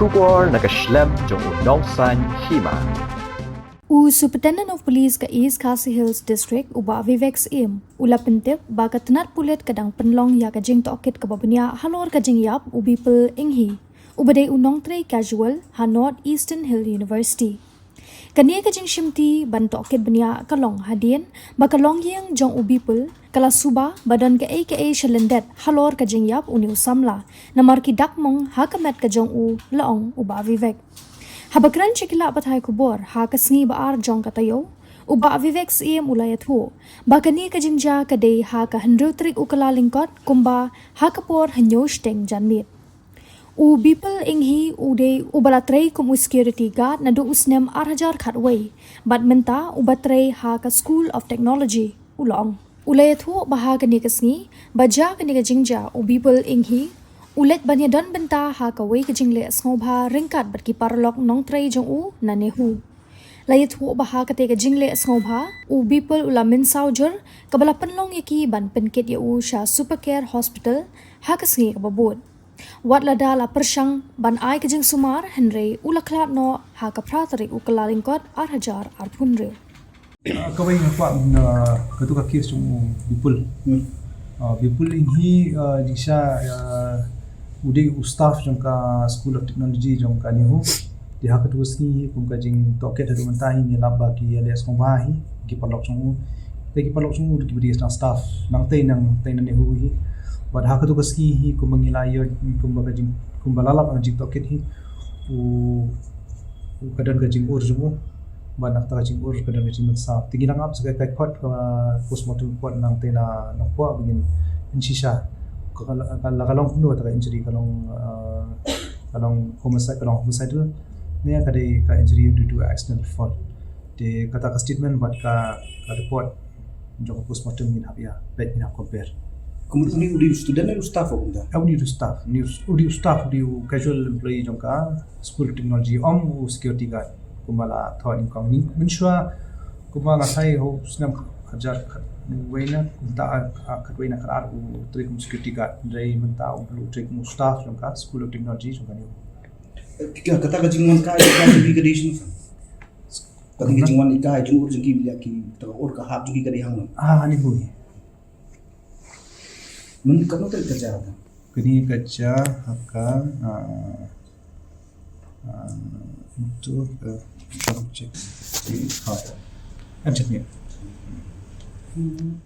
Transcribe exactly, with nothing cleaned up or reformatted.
Khubor na ka shlem jong u Nongsaiñ Hima. U Superintendent of Police ka East Khasi Hills District, u Bah Vivek Syiem, u la pyntip ba ka tnat pulit ka dang pynlong ïa ka jingtohkit kaba bniah halor ka jingïap u Bipul Enghi, uba dei u nongtrei casual ha North Eastern Hill University. Kane ka jingshimti ban tohkit bniah ka long hadien ba ka longïing jong u Bipul ka la suba ba don kaei kaei sha lyndet halor ka jingïap une u samla, namar ki dak mong ha ka met ka jong u, la ong u Bah Vivek. Haba kren sha ki lad pathai khubor ha ka sngi ba ar jong ka taïew, u Bah Vivek Syiem u la ïathuh ba kane ka jingjia ka dei ha ka hynriew tarik u Kyllalyngkot, kumba ha ka por hynñiew shiteng janmiet. U Bipul Enghi u dei uba la trei kum u security guard naduh u snem ar hajar khatwei, bad mynta uba trei ha ka School of Technology, u la ong. U la ïathuh ba ha kane ka sngi ba jia kane ka jingjia, u Bipul Enghi u leit ban ïadon bynta ha kawei ka jingleh sngewbha ryngkat bad ki paralok nongtrei jong u na NEHU. La ïathuh ba ha katei ka jingleh sngewbha, u Bipul u la mynsaw jur, kaba la pynlong ïa ki ban pynkit ïa u sha Super Care Hospital ha ka sngi kaba bud. Wat lada la pyrshang ban ai ka jingsumar, hynrei u la khlad noh ha ka phra tarik u Kyllalyngkot ar hajar arphew hynriew. Ah, kawei nga kwah, ah, katu ka case jong u Bipul. Hmm. Ah, Bipul Enghi, ah, jingshisha, ah, u dei u staff jong ka School of Technology jong ka NEHU. Te ha katu ka sngi hi, kum ka jingtohkit haduh mynta hi, ngi lap ba ki ïaleh sngewbha hi ki paralok jong u. Te ki paralok jong u ki ba dei tang staff, nangtei nangtei na NEHU hi. Bad ha katu ka sngi hi, kumba ngi la ïoh, kumba ka jing, kumba la lap ka jingtohkit hi, u, u ka don ka jingur jong u. Bad na kata ka jingur ka don ka jingmynsaw. Te ngi dang ap sa ka, ka report, ka postmortem report nangtei na Nongpoh, ba ngin pynshisha ka, ka, ka, la ka long kumno kata ka injury, ka long, ah, ka long homicide, ka long homicidal ne ka dei ka injury due to accidental fall. Te kata ka statement bad ka, ka report jong ka postmortem ngin hap ïa peit, ngin hap compare. Kumno, une u dei u student ne u staff kumta? Ah, une u dei u staff, une u, une u dei u staff, une u dei u casual employee jong ka School of Technology, ym u security guard. Kumba la thoh nyngkong, nyngkong mynshuwa, kumba nga sa ïohi ha u snem hajar khatwei na, kumta, ah, khatwei na khatar u trei kum security guard. Hynrei mynta u trei kum u staff jong ka School of Technology jong ka NEHU. Ka, kata ka jingwan kai, ka jingwan kai jong ki ka dei shano? Kata ka jingwan kai, jingwan jong ki, ïa ki, kata ka ur ka hap jong ki ka dei hangno? Ah, NEHU hi. Mynta katno tarik ka jia kata? Kane ka jia ha ka, ah, ah, itu, eh, check. Ha. Em check ni. Hmm.